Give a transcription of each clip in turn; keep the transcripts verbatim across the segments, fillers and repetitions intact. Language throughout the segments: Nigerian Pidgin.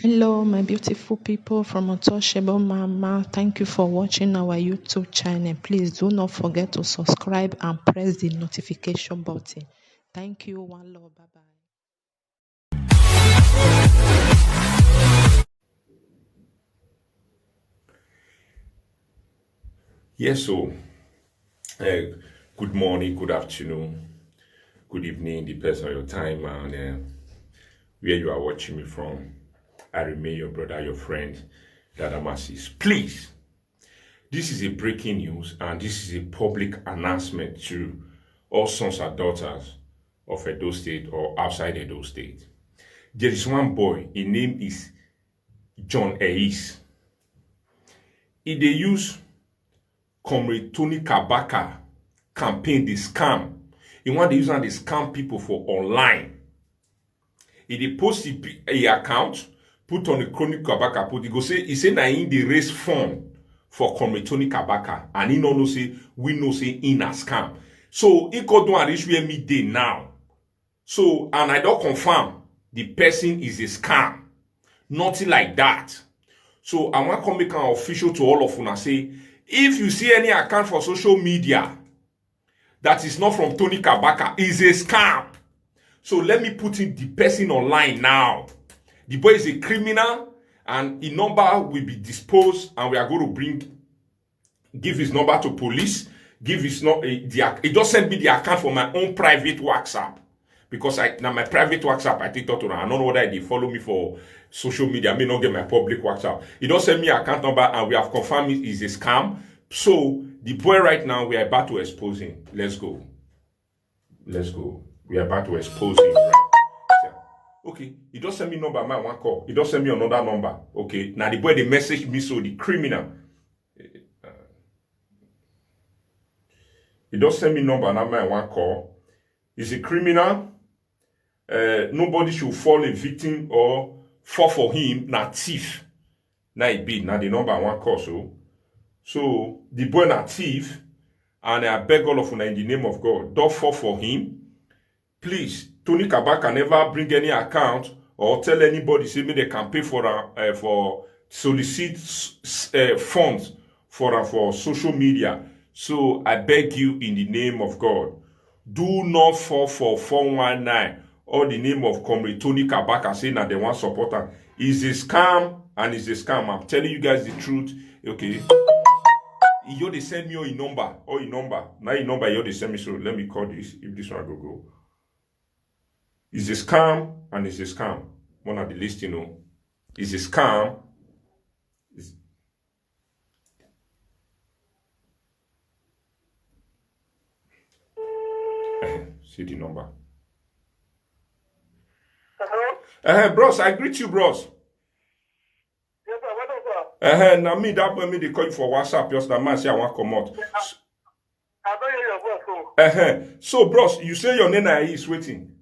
Hello, my beautiful people from Untouchable Mama. Thank you for watching our YouTube channel. Please do not forget to subscribe and press the notification button. Thank you. One love. Bye bye. Yes, so uh, good morning, good afternoon, good evening, depends on your time and uh, where you are watching me from. I remain your brother, your friend, Dada Masis. Please, this is a breaking news and this is a public announcement to all sons and daughters of Edo State or outside Edo State. There is one boy, his name is John Eis. He dey use Comrade Tony Kabaka campaign dey scam. He wan dey use am dey scam people for online. He dey post his account, put on a Chronic Kabaka put. He go say, he say na him dey raise fund for Comrade Tony Kabaka, and he no know say we know say he na scam. So he go do and reach where me dey now. So, and I don confirm the person is a scam. Nothing like that. So I wan come make am official to all of una say, if you see any account for social media that is not from Tony Kabaka, is a scam. So let me put in the person online now. The boy is a criminal and his number will be disposed and we are going to bring give his number to police, give his no eh, the ac- he just sent me the account for my own private WhatsApp because I now my private WhatsApp I take talk to am. I don't know whether they follow me for social media. I may not get my public WhatsApp. He don't send me account number and we have confirmed it is a scam. So the boy right now we are about to expose him. Let's go. Let's go. We are about to expose him. Right. Yeah. Okay, he don't send me number, my one call. He don't send me another number. Okay, now the boy they message me so the criminal. Eh, uh, He don't send me number, now my one call. He's a criminal. Uh, nobody should fall a victim or fall for him. Na thief. Na e be, na the number I wan call so. So the boy na thief, and I beg all of una in the name of God, don't fall for him. Please, Tony Kabaka never bring any account or tell anybody say make they campaign for am uh, for solicit uh, funds for am for social media. So I beg you in the name of God, do not fall for four one nine or the name of Comrade Tony Kabaka say na they want support am. Is a scam and is a scam. I'm telling you guys the truth. Okay. You they send me all your number, all your number. Now your number you they send me. So let me call this. If this one go go, is a scam and is a scam. One of the list, you know, is a scam. Is Eh, see the number. Hello? Uh, bros, I greet you, bros. Yes, sir. What is, sir? Uh, now me that boy me they call you for WhatsApp. Just that man say I want come out. I don't hear your voice. So. Uh, so, bros, you say your name is waiting.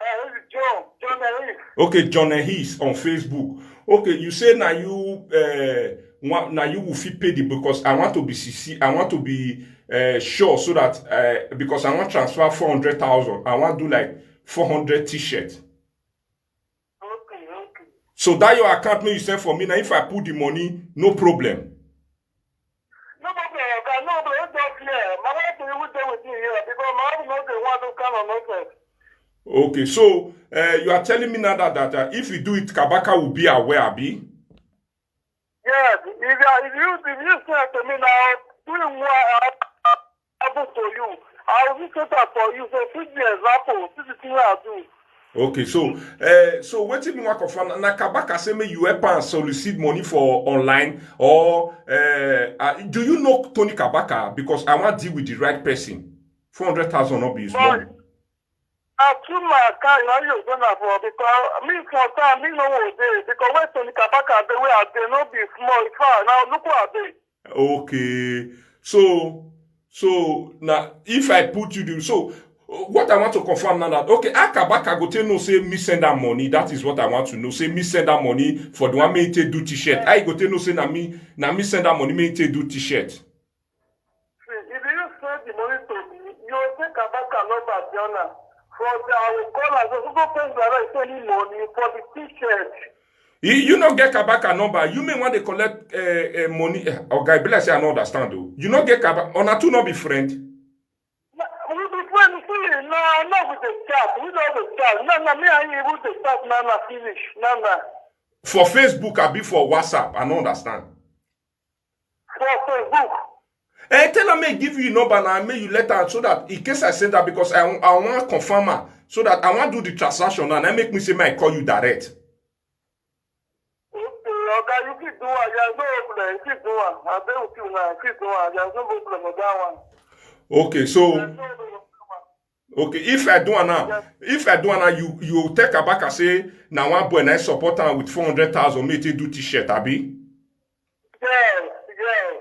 Uh, this is John. John Ellis. Okay, John Hayes on Facebook. Okay, you say now you uh, want now you will fit pay the because I want to be C C. I want to be uh, sure so that uh, because I want transfer four hundred thousand. I want do like four hundred t-shirt. Okay, okay. So that your account me you send for me now. If I put the money, no problem. No problem, okay. No problem. It's just here. My wife will even stay with me here because my wife knows the one who come on nonsense. Okay, so uh, you are telling me now that, that uh, if you do it, Kabaka will be aware, Abi? Yes, if you, if you, if you say to me now, doing what I happen to you, I will say that for you. So, put the example. This is what I do. Okay, so uh, so wetin me wan confirm na Kabaka say make you help am solicit money for online or uh, uh, do you know Tony Kabaka? Because I wan deal with the right person. Four hundred thousand no be his money. I put my account now you gonna for because me for time me no one day because when Tony Kabaka dey where I dey no be small. In fact, now look what I dey. Okay, so so now if I put you do so what I want to confirm now that okay Akabaka go take know say me send that money. That is what I want to know. Say me send that money for the one me take do t-shirt. I go take know say na me na me send that money me take do t-shirt. See, if you send the money to me, you will take Kabaka number, Jonah. But I will call and say, "Who go pay my rent? Send me money for the ticket." You, you no get Kabaka number. You may want to collect uh, uh, money. Eh, oga, e be like say I no understand though. You no get Kabaka. Una two no be friend. Na, we be friend. See, na, na with the chat. We don't the chat. Na, na, me and you with the chat. Na, na, finish. Na, na. For Facebook, abi for WhatsApp, I no understand. For Facebook. Eh, tell am make give you number now, make you let am so that in case I send that because I I want confirm am so that I want do the transaction now. And I make me say make I call you direct. Okay, oga, you fit do am. There's no problem. You fit do am. I dey with you now. You fit do am. There's no problem for that one. Okay, so There's no problem. Okay, if I do am now, if I do am now, you you take Kabaka say na one boy na support am with four hundred thousand make e do t-shirt, abi? Yes, yes,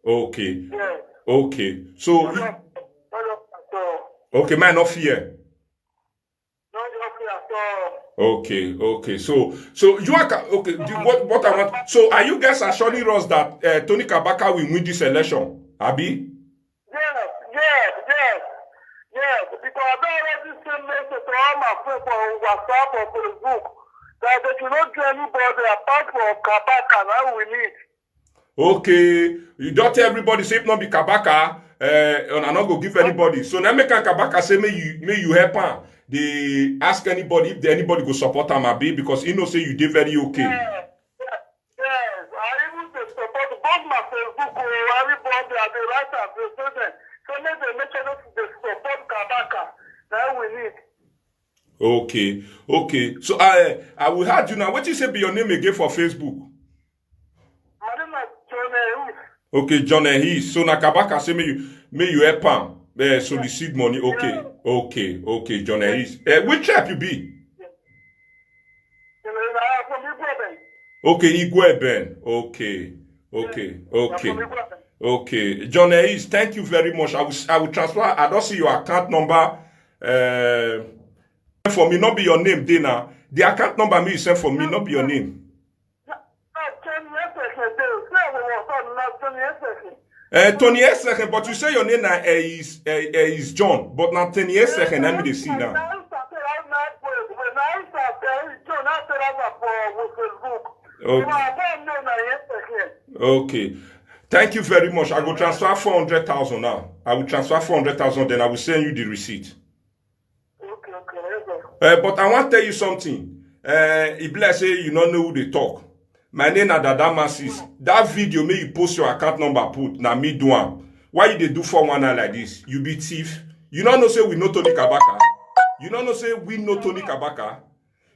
Okay, yes. Okay. So No, no, no, no, at all. Okay, man, no fear. No, no fear at all. Okay, okay. So so you are ca- okay. The, what what I want. So are you guys assuring us that uh, Tony Kabaka will win this election? Abi? Yes, yes, yes, yes. Because I don already send message to all my friends for WhatsApp or Facebook that they should not do anybody apart from Kabaka. Now we need. Okay, you don't tell everybody say if not be Kabaka, uh, and I not go give anybody. So now make am Kabaka say may you may you help am. They ask anybody if anybody go support am, abi, because he know say you dey very okay. Yes, yes, yes. I even dey support both my Facebook, oh, everybody, I dey write am, dey say dem. So make dem make sure say dem support Kabaka. Now we need. Okay, okay. So I I will add you now. What you say be your name again for Facebook? My name na John Ehud. Okay, John Ehis. So na Kabaka say may you may you help am. Eh, solicit money. Okay, okay, okay, John Ehis. Eh, which tribe you be? You know, na from Igbo Ebe. Okay, Igwe Ben. Okay, okay, okay, From Igbo Ebe. Okay. John Ehis, thank you very much. I will I will transfer. I don't see your account number. Uh, for me, not be your name, Dana. The account number me you send for me, not be your name. Na Tony Eseke dey. Say we was on na Tony Eseke. Uh, Tony Eseke, but you say your name na uh, is uh, uh, is John, but na Tony Eseke. Let me dey see now. Na Insta say I na boy. When na Insta say John, I say that for with Facebook. Okay. But I don't know na Eseke. Okay. Thank you very much. I go transfer four hundred thousand now. I will transfer four hundred thousand, then I will send you the receipt. Okay, okay, yes, sir. Uh, but I want to tell you something. Uh, e be like say you no know who dey talk. My name na Dada Masis. That video make you post your account number put na me do am. Why you dey do four one nine like this? You be thief. You no know say we know Tony Kabaka. You no know say we know Tony Kabaka.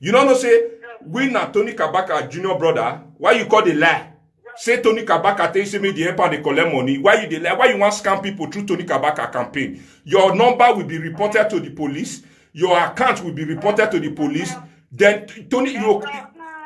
You no know say we na Tony Kabaka junior brother. Why you call the lie? Say Tony Kabaka tell you say me the helper dey collect money. Why you dey lie? Why you want scam people through Tony Kabaka campaign? Your number will be reported to the police. Your account will be reported to the police. Then Tony, you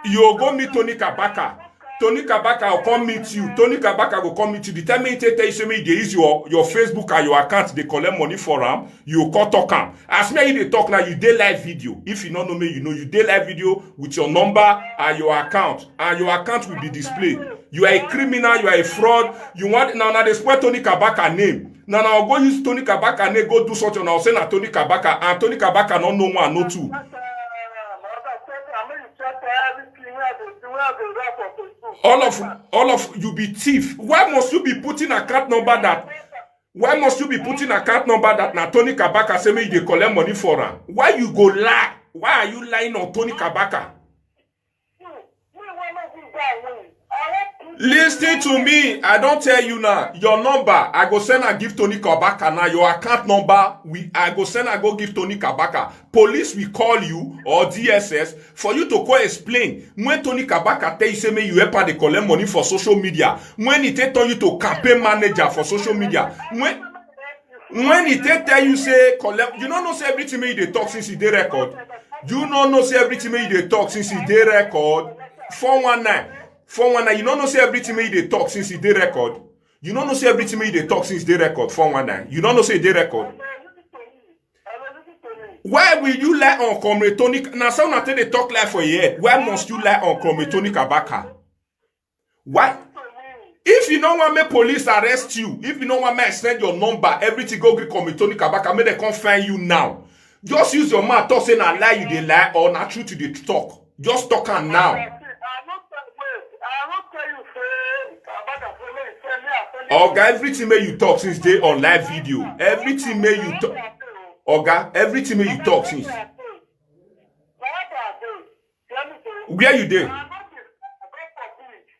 you go meet Tony Kabaka. Tony Kabaka will come meet you. Tony Kabaka will come meet you. The time he take tell you say me dey use your your Facebook and your account dey collect money for am. You go talk am. As me you dey talk now, you dey live video. If you no know me, you know you dey live video with your number and your account, and your account will be displayed. You are a criminal. You are a fraud. You want now now they spoil Tony Kabaka name. Now now go use Tony Kabaka name go do something. Now say na Tony Kabaka and Tony Kabaka no know one no two. All of all of you be thief. Why must you be putting account number that? Why must you be putting account number that na Tony Kabaka say me you dey collect money for am? Why you go lie? Why are you lying on Tony Kabaka? Listen to me. I don't tell you now. Your number, I go send and give Tony Kabaka now. Your account number, we I go send and go give Tony Kabaka. Police will call you or D S S for you to go explain when Tony Kabaka tell you say me you help her dey collect money for social media. When he take turn you to campaign manager for social media. When when he take tell you say collect, you no know say everything me you dey talk since e dey record. You no know say everything me you dey talk since e dey record. Four one nine, four one nine. You no know say everything me you dey talk since e dey record. You no know say everything me you dey talk since dey record. Four one nine. You no know say e dey record. Why will you lie on Comrade Tony? Na so una take dey talk lie for your head. Why must you lie on Comrade Tony Kabaka? Why? If you no want make police arrest you, if you no want make I send your number, everything go gree Comrade Tony Kabaka, make dem come find you now. Just use your mouth talk say na lie you dey lie or na truth you dey talk. Just talk am now. Oga, everything wey you talk since dey on live video. Everything wey you talk, oga, everything wey you talk since. Where you dey?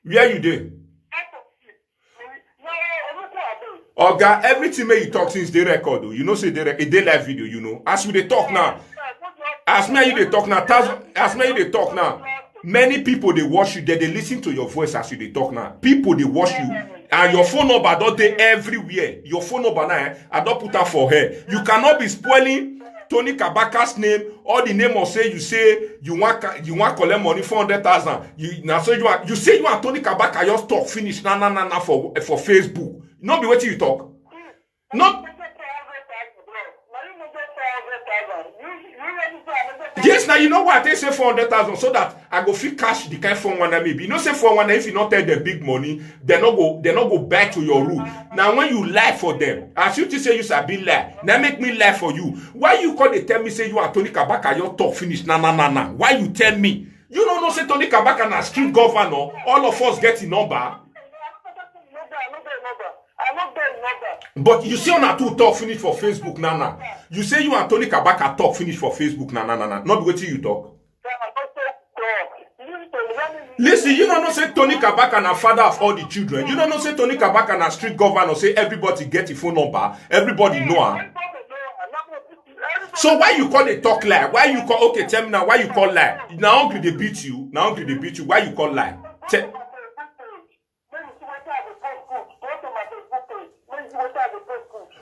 Where you dey? Oga, everything wey you talk since dey record o. You know say dey re- e dey live video. You know as we dey talk now, as me and you dey talk now, thousand, as me and you dey talk now, many people dey watch you. They dey listen to your voice as you dey talk now. People dey watch you, and your phone number don dey everywhere. Your phone number now, eh, I don put am for here. You cannot be spoiling Tony Kabaka's name or the name of say you say you wan ca- you wan collect money four hundred thousand. You na so you are you say you and Tony Kabaka just talk finish na na na na for for Facebook. No be wetin you talk. No. Yes, now you know what they say four hundred thousand so that I go fit cash the kind four one nine maybe. You know say four one nine if you not tell them big money, they no go they no go back to your rule. Now when you lie for them, as you think say you sabi lie, now make me lie for you. Why you call they tell me say you and Tony Kabaka your talk finish? Na na na na. Why you tell me? You don't know say Tony Kabaka na street governor. All of us get him number. But you see una two talk finish for Facebook now now. You say you and Tony Kabaka talk finish for Facebook now now now now. Not wetin you talk. Listen, you don't know say Tony Kabaka na father of all the children. You don't know say Tony Kabaka na street governor. Say everybody get his phone number. Everybody know am. So why you call dey talk lie? Why you call okay? Tell me now. Why you call lie? Na hungry dey beat you. Na hungry dey beat you. Why you call lie? Tell.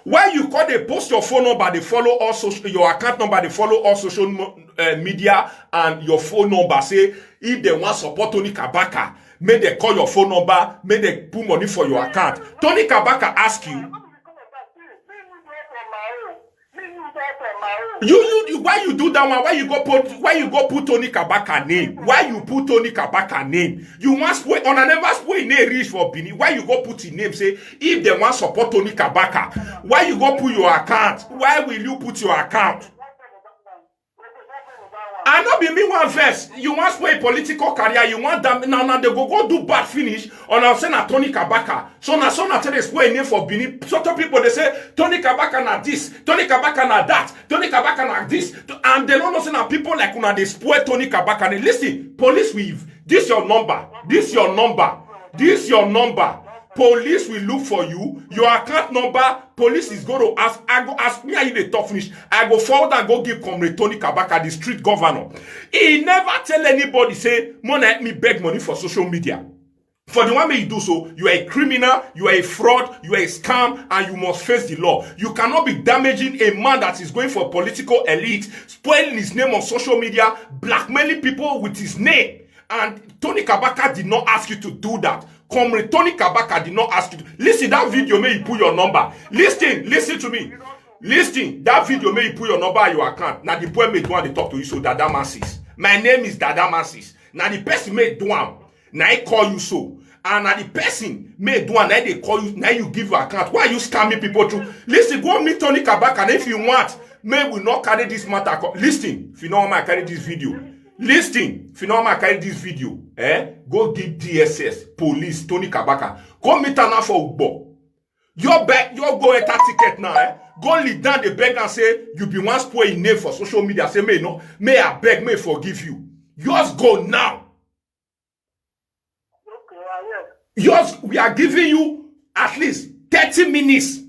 Why you call dey post your phone number, dey follow all social, your account number, dey follow all social mo- uh, media and your phone number? Say if they want support Tony Kabaka, make they call your phone number, make they put money for your account. Tony Kabaka ask you. You, you, you, why you do that one? Why you go put, why you go put Tony Kabaka name? Why you put Tony Kabaka name? You want spoil, on I never spoil name reach for Benin. Why you go put his name? Say if they want support Tony Kabaka, why you go put your account? Why will you put your account? I no be me one verse. You want spoil political career. You want them now. Now they go go do bad finish. On I say na Tony Kabaka. So na so na tell spoil name for Benin. Certain people they say Tony Kabaka na this, Tony Kabaka na that, Tony Kabaka na this, and they don't know say na people like una they spoil Tony Kabaka. They listen, police will this your number, this your number, this your number. Police will look for you. Your account number, police is going to ask. I go ask me, are you the top finish? I go forward and go give Comrade Tony Kabaka, the street governor. He never tell anybody, say, Mona, help me beg money for social media. For the one way you do so, you are a criminal, you are a fraud, you are a scam, and you must face the law. You cannot be damaging a man that is going for political elite, spoiling his name on social media, blackmailing people with his name. And Tony Kabaka did not ask you to do that. Comrade Tony Kabaka did not ask you to. Listen, that video may you put your number. Listen, listen to me. Listen, that video may you put your number at your account. Now the boy may do one they talk to you so Dada Masses. My name is Dada Masses. Now the person may do one. Now I call you so. And now the person may do one. Now they call you. Now you give your account. Why are you scamming people through? Listen, go meet Tony Kabaka. And if you want, may we not carry this matter. Listen, if you know how I carry this video. Listen, if you know how I carry this video, eh? Go give D S S, police, Tony Kabaka. Go meet her now for Ugbo. Your beg, your go enter ticket now, eh? Go lead down the beg and say you be one spoil in name for social media. Say may no, may I beg, may forgive you. Yours go now. Yours, we are giving you at least thirty minutes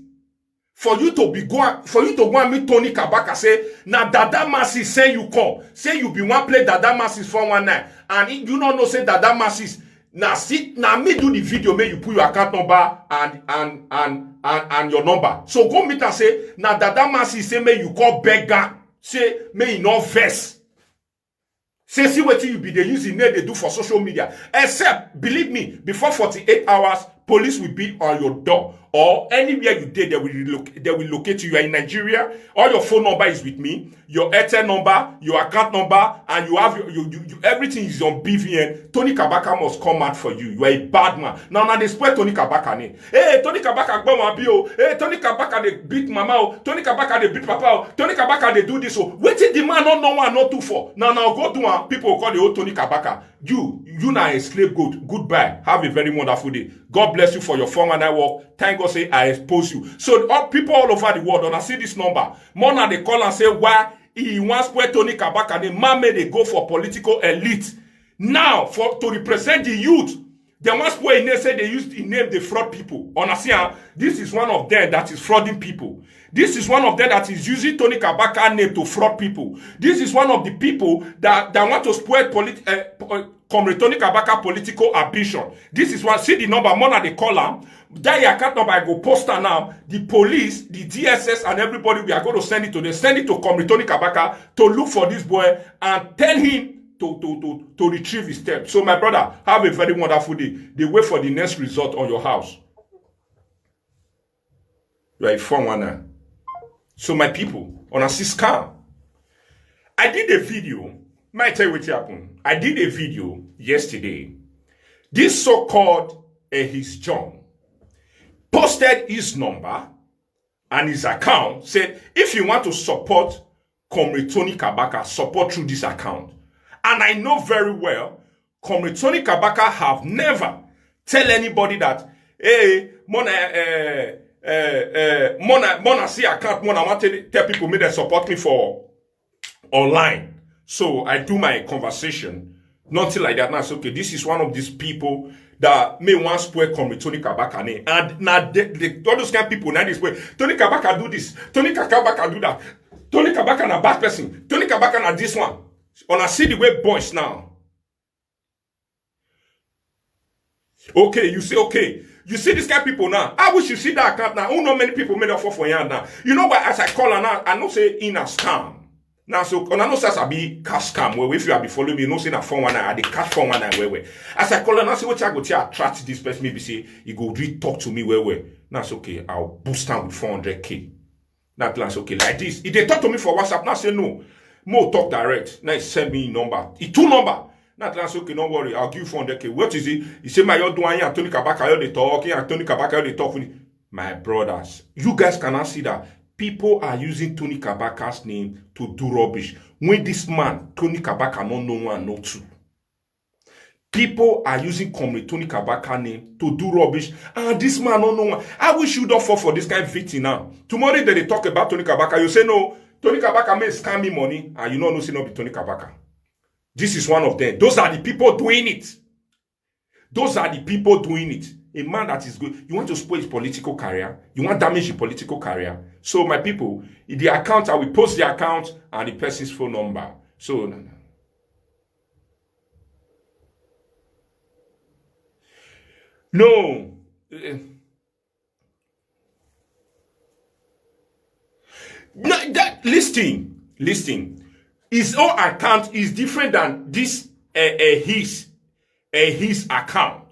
for you to be go for you to go and meet Tony Kabaka. Say now Dada Masses send you call. Say you be one play Dada Masses four one nine, and you don't know say Dada Masses. Now see, now me do the video. May you put your account number and and and and, and your number. So go meet and say now Dada Masses say may you call beggar. Say may you not vex. Say see what you be they using name they do for social media. Except believe me, before forty-eight hours, Police will be on your door, or anywhere you dey, they will reloc-, they will locate you. You are in Nigeria, all your phone number is with me, your Airtel number, your account number, and you have your, you, you, you, everything is on B V N. Tony Kabaka must come out for you. You are a bad man. Now, now they spoil Tony Kabaka name. Hey, Tony Kabaka gbọmọ bí o. Hey, Tony Kabaka dey beat mama o. Tony Kabaka dey beat papa o. Tony Kabaka dey do this o. Wetin the man no know one, no two for. Now, now go do am. People call the old Tony Kabaka. You, you na a scapegoat. Goodbye. Have a very wonderful day. God bless you for your former night work. Thank God say I expose you. So all people all over the world, when I see this number, Mona dey call and say why he wants spoil Tony Kabaka name. Man may they go for political elite. Now, for to represent the youth, they want spoil him name, say they use the name, they fraud people. Honestly, ah, this is one of them that is frauding people. This is one of them that is using Tony Kabaka name to fraud people. This is one of the people that, that want to spoil polit-, uh, Comrade Tony Kabaka political ambition. This is one. See the number, Mona dey call am. That your account number, I go post am now. The police, the D S S, and everybody, we are going to send it to them. Send it to Comrade Tony Kabaka to look for this boy and tell him to, to, to, to retrieve his step. So, my brother, have a very wonderful day. They wait for the next result on your house. You are a four one nine. So, my people, on a six calm. I did a video. Might tell you what happened. I did a video yesterday. This so-called Ehis John posted his number and his account, said, if you want to support Comrade Tony Kabaka, support through this account. And I know very well, Comrade Tony Kabaka have never tell anybody that, hey, Mona, uh, uh, uh, Mona, Mona see account, Mona want to tell people me they support me for online. So I do my conversation. Nothing like that. Now it's okay. This is one of these people that may want spoil Comrade Tony Kabaka name. And now they, they, all those kind of people now this way. Tony Kabaka do this. Tony Kabaka do that. Tony Kabaka na bad person. Tony Kabaka na this one. When I see the way boys now. Okay, you see, okay. You see this kind of people now. I wish you see that account now. Who know many people made up for, for you now. You know what? As I call her now, I know say in a scam. Now, so, and I know say as I be cash scam. Well, if you have been following me, you know say na four one nine, I dey catch four one nine, well, well. As I call her now, say what I go to attract this person, maybe say, he go really talk to me, well, well. Now, it's okay. I'll boost am with four hundred K. Now, plan say, okay, like this. If they talk to me for WhatsApp, now say no. Mo talk direct. Now he send me number. He two number. Now, plan say, okay, no worry. I'll give you four hundred K. What is it? He say, my, you're doing Anthony Kabaka, you're the talk. Anthony Kabaka, you're the talk. My brothers, you guys cannot see that people are using Tony Kabaka's name to do rubbish. When this man, Tony Kabaka, no, no one, no two. People are using Comrade Tony Kabaka name to do rubbish. And this man, no, no one. I wish you don't fall for this kind of victim now. Tomorrow, they, they talk about Tony Kabaka. You say, no, Tony Kabaka may scam me money. And you don't know, say, no, be Tony Kabaka. This is one of them. Those are the people doing it. Those are the people doing it. A man that is good. You want to spoil his political career. You want damage his political career. So, my people, the account, I will post the account and the person's phone number. So, no, no. No. Eh. No, that, listen, listen. His own account is different than this, uh, uh, his, uh, his account.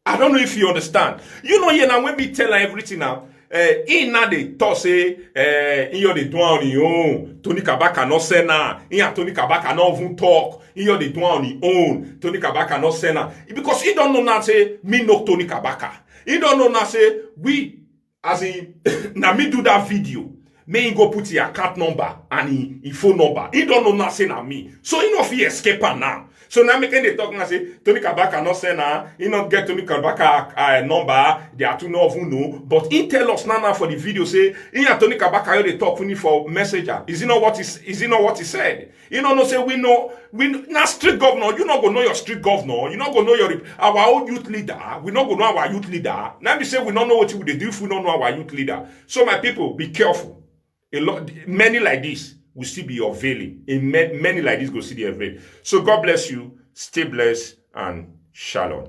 I don't know if you understand. You know, here now, when we tell her everything now, uh, he now they talk say, uh, he or they do on his own. Tony Kabaka no say now. He and Tony Kabaka no even talk. He or they do on his own. Tony Kabaka no say now. Because he don't know now say, me no Tony Kabaka. He don't know now say, we, as in, now me do that video. Me he go put your account number and he, he phone number. He don't know now say na me. So he no fit escape am now. So now make they talk now say, Tony Kabaka no say now. He not get Tony Kabaka, uh, number. They are two no even know. But he tell us now, now for the video say, he and Tony Kabaka, they talk for me for messenger. Is it not what he s-, is it not what he said? You know, no say we know, we kn-, na street governor. You not go know your street governor. You not go know your rep-, our own youth leader. We not go know our youth leader. Now we say we don't know what we dey do if we don't know our youth leader. So my people, be careful. A lot, many like this will still be availing. A ma-, many like this go still be availing. So God bless you. Stay blessed and shalom.